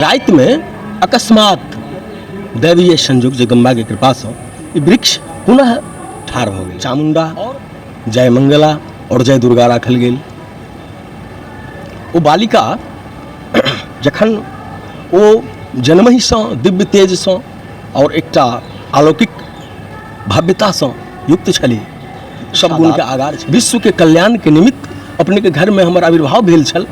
रातिमे अकस्मात दैवीय संयोग जगदम्बाके कृपासँ ई वृक्ष पुनः ठाढ़ भऽ गेल। चामुण्डा, जय मंगला आओर जय दुर्गा राखल गेल। ओ बालिका जखन ओ जन्महिसँ दिव्य तेजसँ आओर एकटा अलौकिक भव्यतासँ युक्त छलीह, सब गुणके आगार छै, विश्वके कल्याणके निमित्त अपनेके घरमे हमर आविर्भाव भेल छल,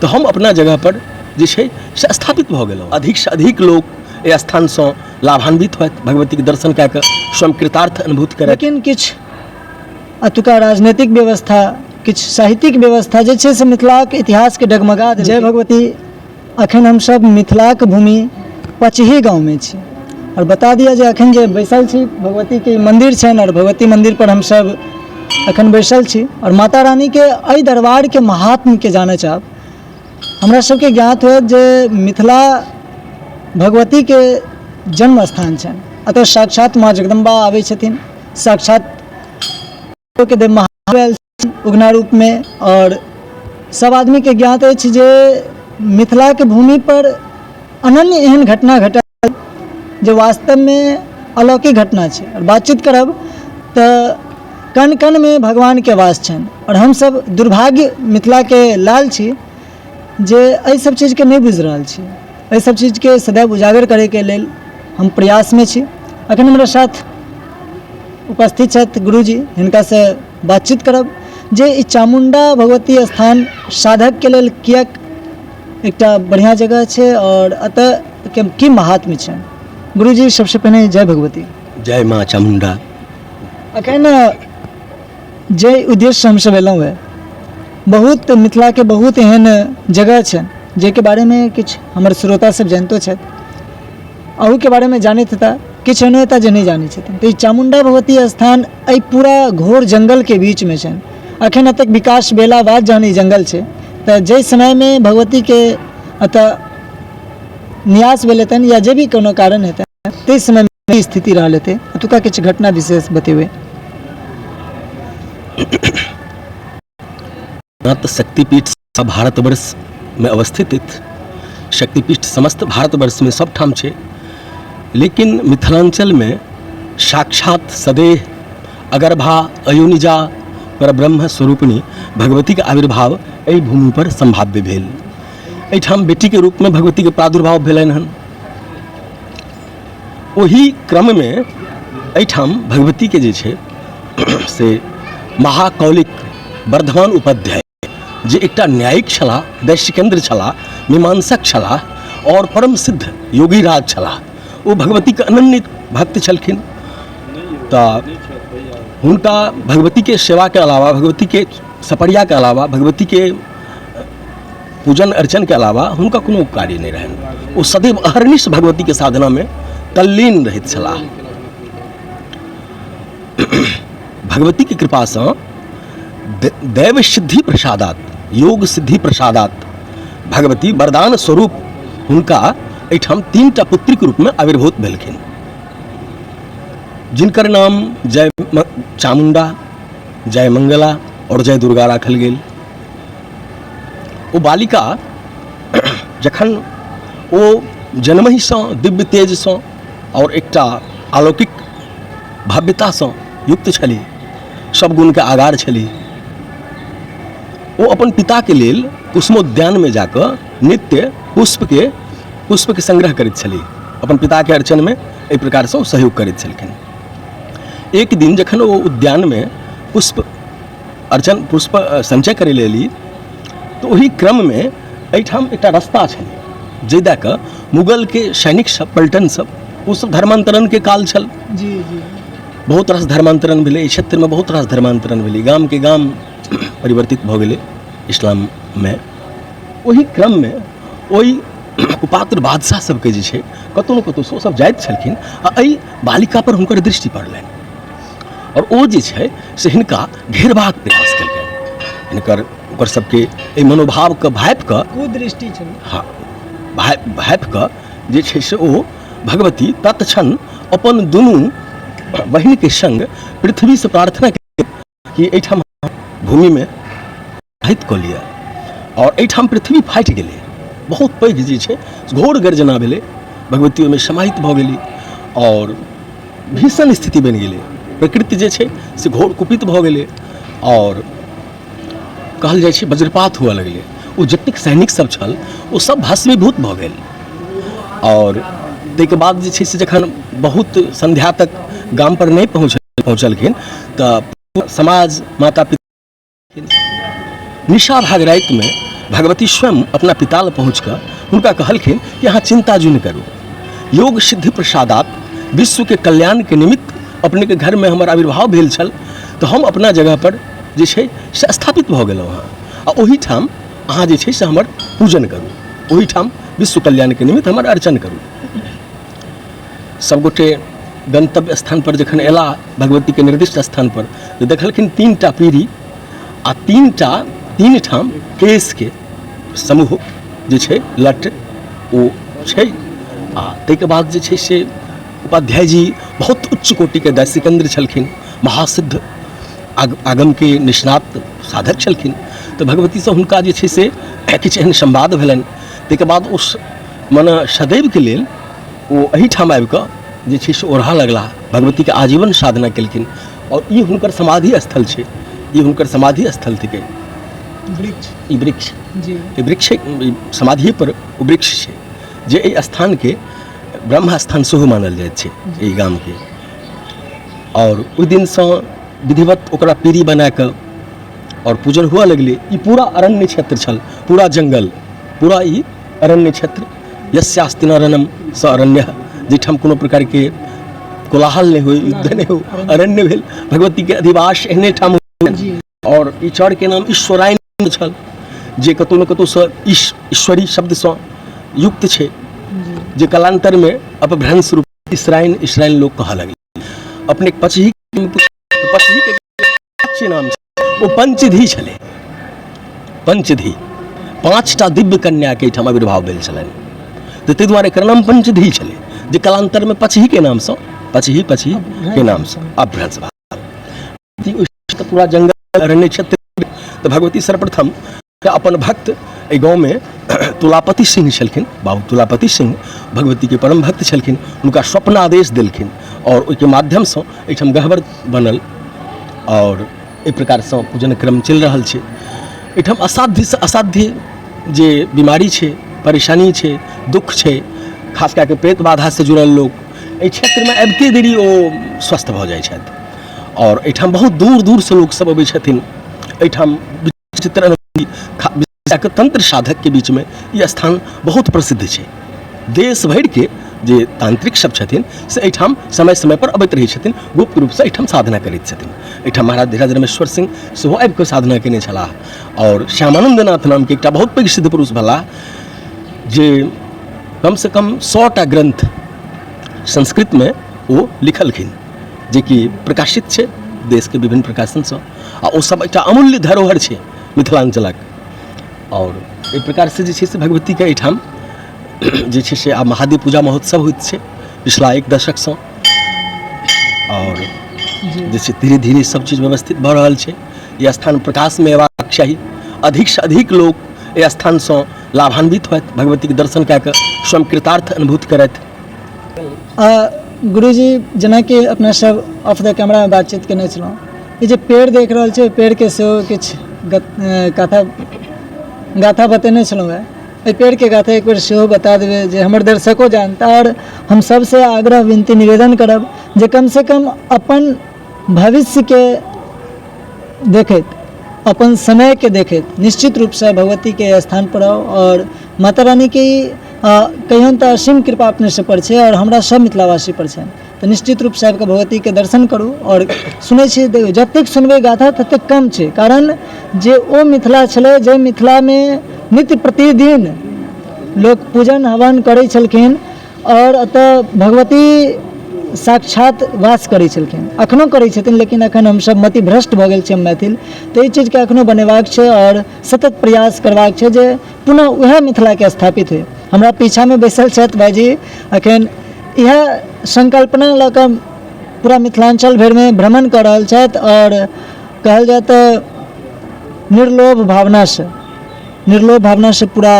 तऽ हम अपना जगहपर जे छै से स्थापित भऽ गेलहुँ। अधिकसँ अधिक लोक एहि स्थानसँ लाभान्वित होथि, भगवतीके दर्शन कए कऽ स्वयं कृतार्थ अनुभूत करथि। लेकिन किछु अतुका राजनीतिक व्यवस्था, किछु साहित्यिक व्यवस्था जे छै से मिथिलाक इतिहासके डगमगा देलकै। जय भगवती। अखन हमसब मिथिलाक भूमि पचही गाँवमे छी आओर बता दिअ जे अखन जे बैसल छी भगवतीके मन्दिर छनि आओर भगवती मन्दिर पर हमसब अखन बैसल छी आओर माता रानीके एहि दरबारके महात्म्यके जानऽ चाहब। हमरा सबके ज्ञात होयत जे मिथिला भगवतीके जन्म स्थान छनि। एतऽ साक्षात माँ जगदम्बा आबै छथिन, साक्षात के देव महादेव आयल छथिन उगना रूपमे। आओर सब आदमीके ज्ञात अछि जे मिथिलाके भूमिपर अनन्य एहन घटना घटल जे वास्तवमे अलौकिक घटना छै। आओर बातचीत करब तऽ कण कणमे भगवानके वास छनि आओर हमसब दुर्भाग्य मिथिलाके लाल छी जे एहि सब चीजके नहि बुझि रहल छी। एहि सब चीजके सदैव उजागर करैके लेल हम प्रयासमे छी। अखन हमरा साथ उपस्थित छथि गुरुजी, हिनकासँ बातचीत करब जे ई चामुण्डा भगवती स्थान साधकके लेल किएक एकटा बढ़िआँ जगह छै आओर एतऽ की महात्म्य छै। गुरुजी सबसँ पहिने जय भगवती। जय माँ चामुण्डा। अखन जे उद्देश्यसँ हमसब एलहुँ हेँ, बहुत मिथिलाके बहुत एहन जगह छै जाहिके बारेमे किछु हमर श्रोता सब जानितो छथि, अहूके बारेमे जानैत हेता, किछु एहनो हेता जे नहि जानै छथिन। तऽ ई चामुण्डा भगवती स्थान एहि पूरा घोर जङ्गलके बीचमे छनि। अखन एतेक विकास भेला बाद जहन ई जङ्गल छै तऽ जाहि समयमे भगवतीके एतऽ न्यास भेल हेतनि या जे भी कोनो कारण हेतनि ताहि समयमे की स्थिति रहल हेतै, एतुका किछु घटना विशेष बतेबै। तऽ शक्तिपीठ भारतवर्षमे अवस्थित अछि। शक्तिपीठ समस्त भारतवर्षमे सबठाम छै, लेकिन मिथिलाञ्चलमे साक्षात सदेह अगर्भा अयोनिजा परब्रह्म स्वरूपिणी भगवतीके आविर्भाव एहि भूमिपर सम्भाव्य भेल। एहिठाम बेटीके रूपमे भगवतीके प्रादुर्भाव भेलनि हन। ओहि क्रममे एहिठाम भगवतीके जे छै से महाकौलिक वर्धमान उपाध्याय जे एकटा न्यायिक छलाह, दैशिकेन्द्र छलाह, मीमांसक छलाह आओर परम सिद्ध योगीराज छलाह, ओ भगवतीके अनन्य भक्त छलखिन। तऽ हुनका भगवतीके सेवाके अलावा, भगवतीके सपरियाके अलावा, भगवतीके पूजन अर्चनके अलावा हुनका कोनो कार्य नहि रहनि। ओ सदैव अहर्निश भगवतीके साधनामे तल्लीन रहैत छलाह। भगवतीके कृपासँ दैव सिद्धि प्रसादात, योग सिद्धि प्रसादात भगवती वरदान स्वरूप हुनका एहिठाम 3टा पुत्रीके रूपमे आविर्भूत भेलखिन, जिनकर नाम जय चामुण्डा, जय मंगला आओर जय दुर्गा राखल गेल। ओ बालिका जखन ओ जन्महिसँ दिव्य तेजसँ आओर एकटा अलौकिक भव्यतासँ युक्त छलीह, सब गुणके आगार छलीह, ओ अपन पिताके लेल कुसुमोद्यानमे जाकऽ नित्य पुष्पके संग्रह करैत छलीह। अपन पिताके अर्चनमे एहि प्रकारसँ ओ सहयोग करैत छलखिन। एक दिन जखन ओ उद्यानमे पुष्प अर्चन पुष्प संचय करै लेल एली तऽ ओहि क्रममे एहिठाम एकटा रस्ता छलै जाहि दए कऽ मुगलके सैनिक सब, पलटन सब, ओ सब धर्मान्तरणके काल छल। जी जी बहुत रास धर्मान्तरण भेलै एहि क्षेत्रमे, बहुत रास धर्मान्तरण भेलै, गामके गाम परिवर्तित भऽ गेलै इस्लाममे। ओहि क्रममे ओहि कुपात्र बादशाह सबके जे छै कतहु ने कतहुसँ ओ सब जाइत छलखिन आ एहि बालिकापर हुनकर दृष्टि पड़लनि आओर ओ जे छै से हिनका घेरबाक प्रयास केलकनि। हिनकर ओकर सबके एहि मनोभावके भापि कऽ, कुदृष्टि छलै, हँ, भापि कऽ जे छै से ओ भगवती तत्क्षण अपन दुनू बहिनके संग पृथ्वीसँ प्रार्थना केलखिन कि एहिठाम भूमिमे हित कऽ लिअ, आओर एहिठाम पृथ्वी फाटि गेलै। बहुत पैघ जे छै घोर गर्जना भेलै, भगवती ओहिमे समाहित भऽ गेली आओर भीषण स्थिति बनि गेलै। प्रकृति जे छै से घोर कुपित भऽ गेलै आओर कहल जाइ छै वज्रपात हुअ लगलै। ओ जतेक सैनिक सब छल ओ सब भस्मीभूत भऽ गेल। आओर ताहिके बाद जे छै से जखन बहुत सन्ध्या तक गामपर नहि पहुँचलखिन तऽ समाज माता पिता निशा भाग रातिमे भगवती स्वयं अपना पिता लग पहुँच कऽ हुनका कहलखिन कि अहाँ चिन्ता जुनि करू, योग सिद्धि प्रसादात विश्वके कल्याणके निमित्त अपनेके घरमे हमर आविर्भाव भेल छल, तऽ हम अपना जगहपर जे छै से स्थापित भऽ गेलहुँ हँ आ ओहिठाम अहाँ जे छै से हमर पूजन करू, ओहिठाम विश्व कल्याणके निमित्त हमर अर्चन करू। सबगोटे गन्तव्य स्थानपर जखन अयलाह भगवतीके निर्दिष्ट स्थानपर तऽ देखलखिन 3टा पीढ़ी आ 3 ठाम केशके समूह जे छै लट ओ छै। आ ताहिके बाद जे छै से उपाध्याय जी बहुत उच्च कोटिके दासिकेन्द्र छलखिन, महासिद्ध आगमके निष्णात साधक छलखिन। तऽ भगवतीसँ हुनका जे छै से किछु एहन संवाद भेलनि। ताहिके बाद ओ मने सदैवके लेल ओ एहिठाम आबिकऽ जे छै से ओ रहऽ लगलाह, भगवतीके आजीवन साधना केलखिन। आओर ई हुनकर समाधि स्थल छै, ई हुनकर समाधि स्थल थिकै। वृक्ष, ई वृक्ष जी, ई वृक्ष समाधिए पर ओ वृक्ष छै जे एहि स्थानके ब्रह्म स्थान सेहो मानल जाइत छै एहि गामके। आओर ओहि दिनसँ विधिवत ओकरा पीढ़ी बनाकऽ आओर पूजन हुअ लगलै। ई पूरा अरण्य क्षेत्र छल, पूरा जङ्गल, पूरा ई अरण्य क्षेत्र, यस्यास्ति न अरण्यम स अरण्य, जाहिठाम कोनो प्रकारके कोलाहल नहि होइ, युद्ध नहि हो, अरण्य भेल। भगवतीके अधिवास एहने ठाम। आओर ई चरके नाम ईश्वरायण छल, जे कतहु ने कतहुसँ ईश्वरी शब्दसँ युक्त छै, जे कालान्तरमे अपभ्रंश रूप इसराइन इसराइन लोक कहऽ लगलै। अपने पचही पचहीके नाम छै, ओ पंचधी छलै। पंचधी 5टा दिव्य कन्याके एहिठाम आविर्भाव भेल छलनि, तऽ ताहि दुआरे एकर नाम पंचधी छलै, जे कालान्तरमे पचहीके नामसँ पचही पचहीके नामसँ अपभ्रंश भऽ पूरा जंगल अरण्य क्षेत्र। तऽ भगवती सर्वप्रथम अपन भक्त एहि गाँवमे तुलापति सिंह छलखिन, बाबू तुलापति सिंह भगवतीके परम भक्त छलखिन, हुनका स्वप्न आदेश देलखिन आओर ओहिके माध्यमसँ एहिठाम गहबर बनल आओर एहि प्रकारसँ पूजन क्रम चलि रहल छै। एहिठाम असाध्यसँ असाध्य जे बीमारी छै, परेशानी छै, दुःख छै, खास कए कऽ प्रेत बाधासँ जुड़ल लोक एहि क्षेत्रमे अबिते देरी ओ स्वस्थ भऽ जाइ छथि। आओर एहिठाम बहुत दूर दूरसँ लोकसभ अबै छथिन। एहिठाम विचित्र तंत्र साधक के बीच में ई स्थान बहुत प्रसिद्ध छै। देश भरि के जे तांत्रिक सब छथिन से एहिठाम समय समय पर अबैत रहै छथिन, गुप्त रूपसँ एहिठाम साधना करैत छथिन। एहिठाम महाराज धीराज रमेश्वर सिंह सेहो आबि कऽ साधना केने छलाह आओर श्यामानंद नाथ नामके एकटा बहुत पैघ सिद्ध पुरुष भेलाह जे कमसँ कम 100टा ग्रंथ संस्कृतमे ओ लिखलखिन, जेकि प्रकाशित छै देशके विभिन्न प्रकाशनसँ, आ ओ सब एकटा अमूल्य धरोहर छै मिथिलाञ्चलक। आओर एहि प्रकारसँ जे छै से भगवतीके एहिठाम जे छै से आब महादेव पूजा महोत्सव होइत छै पिछला एक दशकसँ, आओर जे छै धीरे धीरे सब चीज व्यवस्थित भऽ रहल छै। ई स्थान प्रकाशमे अयबाक चाही, अधिकसँ अधिक लोक एहि स्थानसँ लाभान्वित होथि, भगवतीके दर्शन कए कऽ स्वयं कृतार्थ अनुभूत करथि। गुरुजी, जेनाकि अपना सब ऑफ द कैमरामे बातचीत केने छलहुँ, ई जे पेड़ देख रहल छै, पेड़के सेहो किछु कथा गाथा बतेने छलहुँ हेँ। एहि पेड़के गाथा एक बेर सेहो बता देबै जे हमर दर्शको जानता। आओर हम सबसँ आग्रह विनती निवेदन करब जे कमसँ कम अपन भविष्यके देखैत, अपन समयके देखैत निश्चित रूपसँ भगवतीके स्थानपर आउ आओर माता रानीके कहियौन तऽ असीम कृपा अपने सब पर छै आओर हमरा सब मिथिलावासी पर छनि, तऽ निश्चित रूपसँ आबि कऽ भगवतीके दर्शन करू। आओर सुनै छियै, देखियौ जतेक सुनबै गाथा ततेक कम छै, कारण जे ओ मिथिला छलै जाहि मिथिलामे नित्य प्रतिदिन लोक पूजन हवन करै छलखिन आओर एतऽ भगवती साक्षात वास करै छलखिन, एखनो करै छथिन, लेकिन एखन हमसब मति भ्रष्ट भऽ गेल छी हम मैथिल, तऽ एहि चीजके एखनो बनेबाक छै आओर सतत प्रयास करबाक छै जे पुनः उएह मिथिलाके स्थापित होइ। हमरा पीछामे बैसल छथि भाइजी, एखन इएह संकल्पना लऽ कऽ पूरा मिथिलाञ्चल भरिमे भ्रमण कऽ रहल छथि आओर कहल जाय तऽ निर्लोभ भावनासँ, निर्लोभ भावनासँ पूरा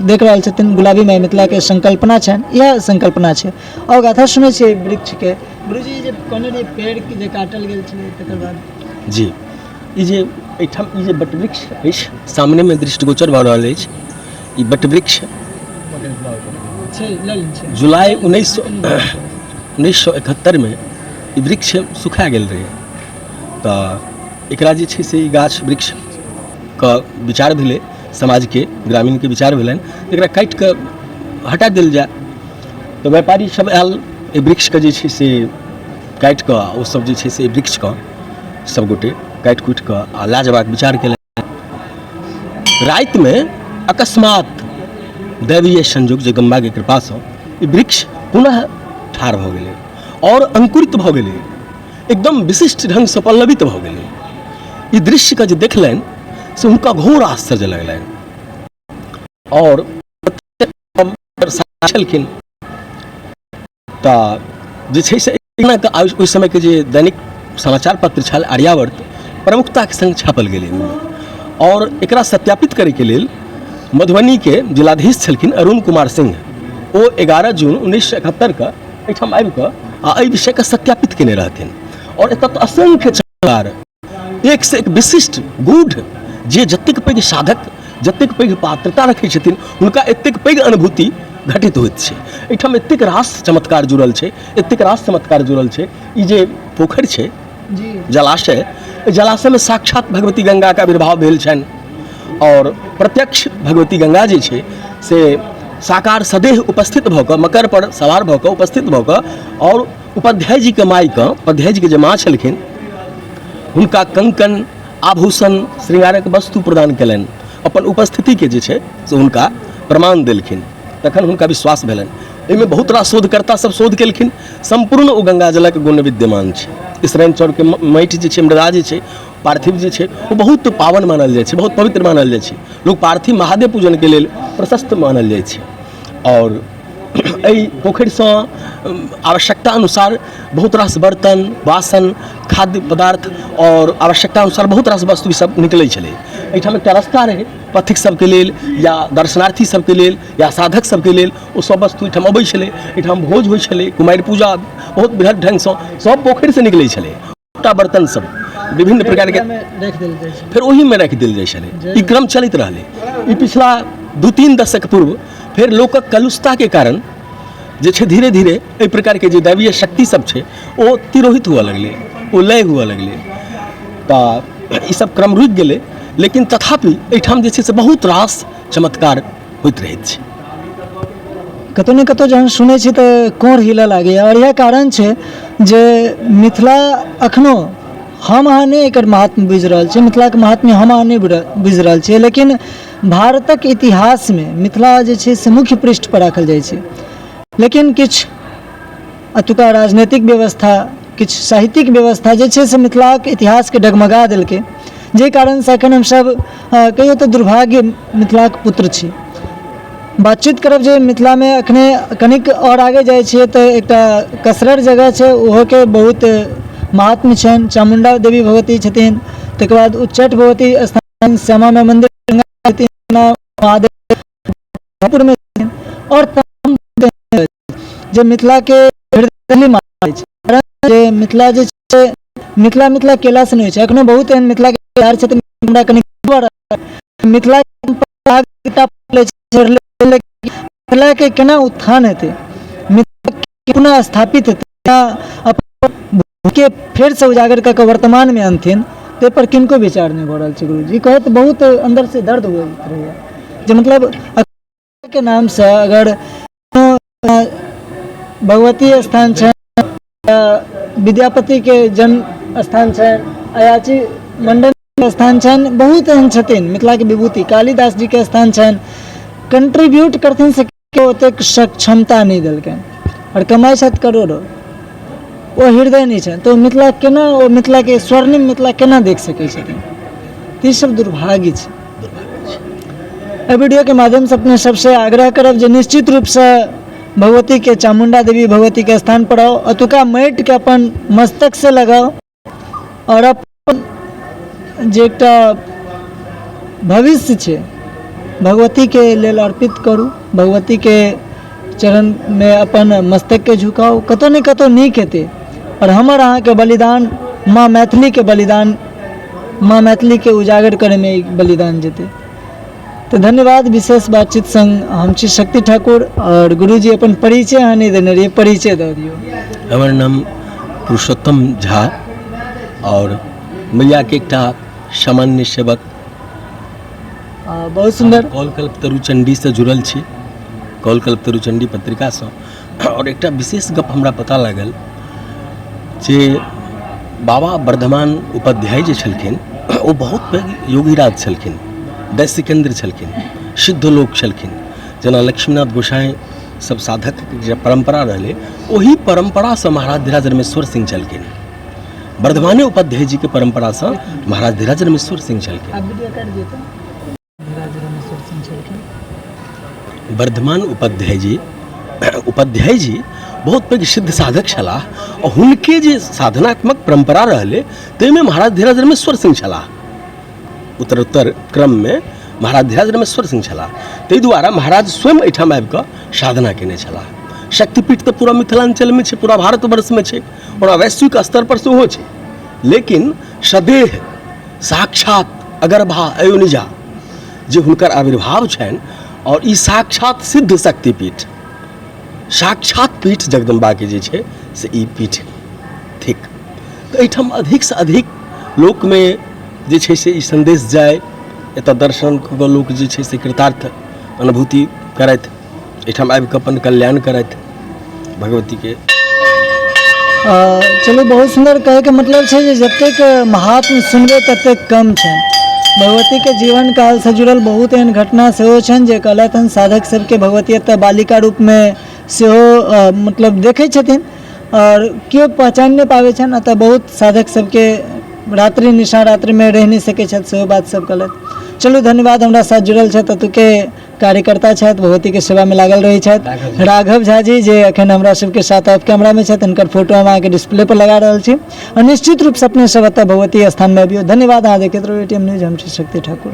देख रहल छथिन गुलाबी माय मिथिलाके संकल्पना छनि, इएह संकल्पना छै। आओर गाथा सुनै छियै वृक्षके। गुरुजी जे कहने रहियै पेड़के जे काटल गेल छलै तकर बाद जी ई जे एहिठाम ई जे वटवृक्ष अछि सामनेमे दृष्टिगोचर भऽ रहल अछि, ई वटवृक्ष छै लऽ लेने छै। जुलाई 1971मे ई वृक्ष सुखा गेल रहै, तऽ एकरा जे छै से ई गाछ वृक्षके विचार भेलै, समाजके ग्रामीणके विचार भेलनि एकरा काटि कऽ हटा देल जाय। तऽ व्यापारी सब आयल, एहि वृक्षके जे छै से काटि कऽ ओ सब जे छै से एहि वृक्षके सबगोटे काटि कुटि कऽ आ लए जेबाक विचार केलनि। रातिमे अकस्मात दैवीय संयोग जगदम्बाके कृपासँ ई वृक्ष पुनः ठाढ़ भऽ गेलै आओर अंकुरित भऽ गेलै, एकदम विशिष्ट ढङ्गसँ पल्लवित भऽ गेलै। ई दृश्यके जे देखलनि से हुनका घोर आश्चर्य लगलनि आओर छलखिन तऽ जे छै से एना कऽ ओहि समयके जे दैनिक समाचार पत्र छल आर्यावर्त प्रमुखताके सङ्ग छापल गेलै ओहिमे। आओर एकरा सत्यापित करैके लेल मधुबनीके जिलाधीश छलखिन अरुण कुमार सिंह, ओ 11 जून 1971के एहिठाम आबि कऽ आ एहि विषयके सत्यापित केने रहथिन। आओर एतऽ तऽ असंख्य चमत्कार, एक से एक विशिष्ट गूढ़, जे जतेक पैघ साधक जतेक पैघ पात्रता रखै छथिन हुनका एतेक पैघ अनुभूति घटित होइत छै। एहिठाम एतेक रास चमत्कार जुड़ल छै, एतेक रास चमत्कार जुड़ल छै। ई जे पोखरि छै जलाशय, एहि जलाशयमे साक्षात भगवती गंगाके आविर्भाव भेल छनि आओर प्रत्यक्ष भगवती गंगा जे छै से साकार सदेह उपस्थित भऽ कऽ मकर पर सवार भऽ कऽ उपस्थित भऽ कऽ आओर उपाध्याय जीके मायके, उपाध्याय जीके जे माँ छलखिन हुनका कंकन आभूषण श्रृंगारक वस्तु प्रदान कयलनि, अपन उपस्थितिके जे छै से हुनका प्रमाण देलखिन। तखन हुनका विश्वास भेलनि। एहिमे बहुत रास शोधकर्ता सब शोध केलखिन। सम्पूर्ण ओ गंगा जलक गुण विद्यमान छै। इसराइन चाउरके माटि जे छै, मृदा जे छै, पार्थिव जे छै, ओ बहुत पावन मानल जाइ छै, बहुत पवित्र मानल जाइ छै। लोक पार्थिव महादेव पूजनके लेल प्रशस्त मानल जाइ छै। आओर एहि पोखरिसँ आवश्यकता अनुसार बहुत रास बर्तन बासन खाद्य पदार्थ आओर आवश्यकता अनुसार बहुत रास वस्तु सब निकलै छलै। एहिठाम एकटा रस्ता रहै पथिक सबके लेल या दर्शनार्थी सबके लेल या साधक सबके लेल, ओ सब वस्तु एहिठाम अबै छलै। एहिठाम भोज होइ छलै, कुमारि पूजा बहुत बृहद ढङ्गसँ सब पोखरिसँ निकलै छलै। सबटा बर्तन सब विभिन्न प्रकारके राखि देल जाइ छै, फेर ओहीमे राखि देल जाइ छलै। ई क्रम चलैत रहलै। ई पिछला 2-3 दशक पूर्व फेर लोकक कलुषताके कारण जे छै धीरे धीरे एहि प्रकारके जे दैवीय शक्ति सब छै ओ तिरोहित हुअ लगलै, ओ लय हुअ लगलै। तऽ ई सब क्रम रुकि गेलै, लेकिन तथापि एहिठाम जे छै से बहुत रास चमत्कार होइत रहैत छै। कतहु ने कतहु जहन सुनै छी तऽ कोर हिलऽ लागैए। आओर इएह कारण छै जे मिथिला एखनो हम अहाँ नहि एकर महात्म्य बुझि रहल छी, मिथिलाके महात्म्य हम अहाँ नहि बुझि रहल छियै, लेकिन भारतक इतिहासमे मिथिला जे छै से मुख्य पृष्ठपर राखल जाइ छै। लेकिन किछु एतुका राजनीतिक व्यवस्था, किछु साहित्यिक व्यवस्था जे छै से मिथिलाक इतिहासके डगमगा देलकै, जाहि कारणसँ एखन हमसभ कहियौ तऽ दुर्भाग्य मिथिलाक पुत्र छी। बातचीत करब जे मिथिलामे एखने कनिक आओर आगे जाइ छियै तऽ एकटा कसरर जगह छै, ओहोके बहुत महात्म्य छनि। चामुण्डा देवी भगवती छथिन, तकर बाद उच्चैठ भगवती स्थान, श्यामा माइ मन्दिर, महादेवपुरमे छथिन। आओर तमाम जे मिथिलाके हृदय मानै छै, कारण जे मिथिला जे छै मिथिला मिथिला केलासँ नहि होइ छै। एखनो बहुत एहन मिथिलाके यार छथिन, हमरा कनि मिथिला मिथिलाके केना उत्थान हेतै, मिथिला पुनः स्थापित हेतै, अपन के फेरसँ उजागर कऽ कऽ वर्तमानमे अनथिन, ताहिपर किनको विचार नहि भऽ रहल छै। गुरुजी कहैत बहुत अन्दरसँ दर्द होइत रहैए जे मतलब के नामसँ अगर भगवती स्थान छै, विद्यापतिके जन्म स्थान छनि, अयाची मंडन स्थान छनि, बहुत एहन छथिन मिथिलाके विभूति, कालिदास जीके स्थान छनि, कंट्रीब्यूट करथिन से केओ ओतेक सक्षमता नहि देलकनि। आओर कमाइ छथि करोड़ो, ओ हृदय नहि छनि तऽ ओ मिथिला केना, ओ मिथिलाके स्वर्णिम मिथिला केना देख सकै छथिन? तऽ ईसभ दुर्भाग्य छै। एहि वीडियोके माध्यमसँ अपने सबसँ आग्रह करब जे निश्चित रूपसँ भगवतीके चामुण्डा देवी भगवतीके स्थान पर आउ, ओतुका माटिके अपन मस्तकसँ लगाउ आओर अपन जे एकटा भविष्य छै भगवतीके लेल अर्पित करू, भगवतीके चरणमे अपन मस्तकके झुकाउ, कतहु ने कतहु नीक हेतै। आओर हमर अहाँके बलिदान माँ मैथिलीके बलिदान, माँ मैथिलीके उजागर करैमे ई बलिदान जेतै। तऽ धन्यवाद विशेष बातचीत संग। हम छी शक्ति ठाकुर आओर गुरुजी अपन परिचय अहाँ नहि देने रहियै, परिचय दऽ दियौ। हमर नाम पुरुषोत्तम झा आओर मैयाके एकटा सामान्य सेवक। बहुत सुन्दर। कौल कल्पतरु चण्डीसँ जुड़ल छी, कौल कल्पतरु चण्डी पत्रिकासँ। आओर एकटा विशेष गप हमरा पता लागल जे बाबा वर्धमान उपाध्याय जे छलखिन ओ बहुत पैघ योगीराज छलखिन, दैसिकेन्द्र छलखिन, सिद्ध लोक छलखिन। जेना लक्ष्मीनाथ गोसाई सब साधक जे परम्परा रहलै ओही परम्परासँ महाराज धीराज रमेश्वर सिंह छलखिन। वर्धमाने उपाध्याय जीके परम्परासँ महाराज धीराज रमेश्वर सिंह छलखिन। वर्धमान उपाध्याय जी, उपाध्याय जी बहुत पैघ सिद्ध साधक छलाह आओर हुनके जे साधनात्मक परम्परा रहलै ताहिमे महाराज धीराज रमेश्वर सिंह छलाह। उत्तरोत्तर क्रममे महाराज धीराज रमेश्वर सिंह छलाह, ताहि दुआरे महाराज स्वयं एहिठाम आबि कऽ साधना केने छलाह। शक्तिपीठ तऽ पूरा मिथिलाञ्चलमे छै, पूरा भारतवर्षमे छै, ओना वैश्विक स्तरपर सेहो छै, लेकिन सदेह साक्षात अगर्भा अयोनिजा जे हुनकर आविर्भाव छनि और ई साक्षात सिद्ध शक्तिपीठ, साक्षात पीठ जगदम्बाके जे छै से ई पीठ थिक। तऽ एहिठाम अधिकसँ अधिक लोकमे जे छै से ई सन्देश जाय, एतऽ दर्शन कऽ कऽ लोक जे छै से कृतार्थ अनुभूति करथि, एहिठाम आबि कऽ अपन कल्याण करथि भगवतीके। चलू बहुत सुन्दर। कहैके मतलब छै जे जतेक महात्म सुनबै ततेक कम छनि। भगवतीके जीवन कालसँ जुड़ल बहुत एहन घटना सेहो छनि जे कहलथि हन साधक सबके भगवती एतऽ बालिका रूपमे सेहो मतलब देखै छथिन आओर केओ पहचानि नहि पाबै छनि। एतऽ बहुत साधक सबके रात्रि निशा रात्रिमे रहि नहि सकै छथि, सेहो बात सब कहलथि। चलू धन्यवाद। हमरा साथ जुड़ल छथि एतुके कार्यकर्ता छथि, भगवतीके सेवामे लागल रहै छथि, राघव झा जी, जे एखन हमरा सबके साथ ऑफ कैमरामे छथि। हिनकर फोटो हम अहाँके डिस्प्ले पर लगा रहल छी आओर निश्चित रूपसँ अपने सब एतऽ भगवती स्थानमे अबियौ। धन्यवाद। अहाँ देखैत रहू एटीएम न्यूज। हम छी शक्ति ठाकुर।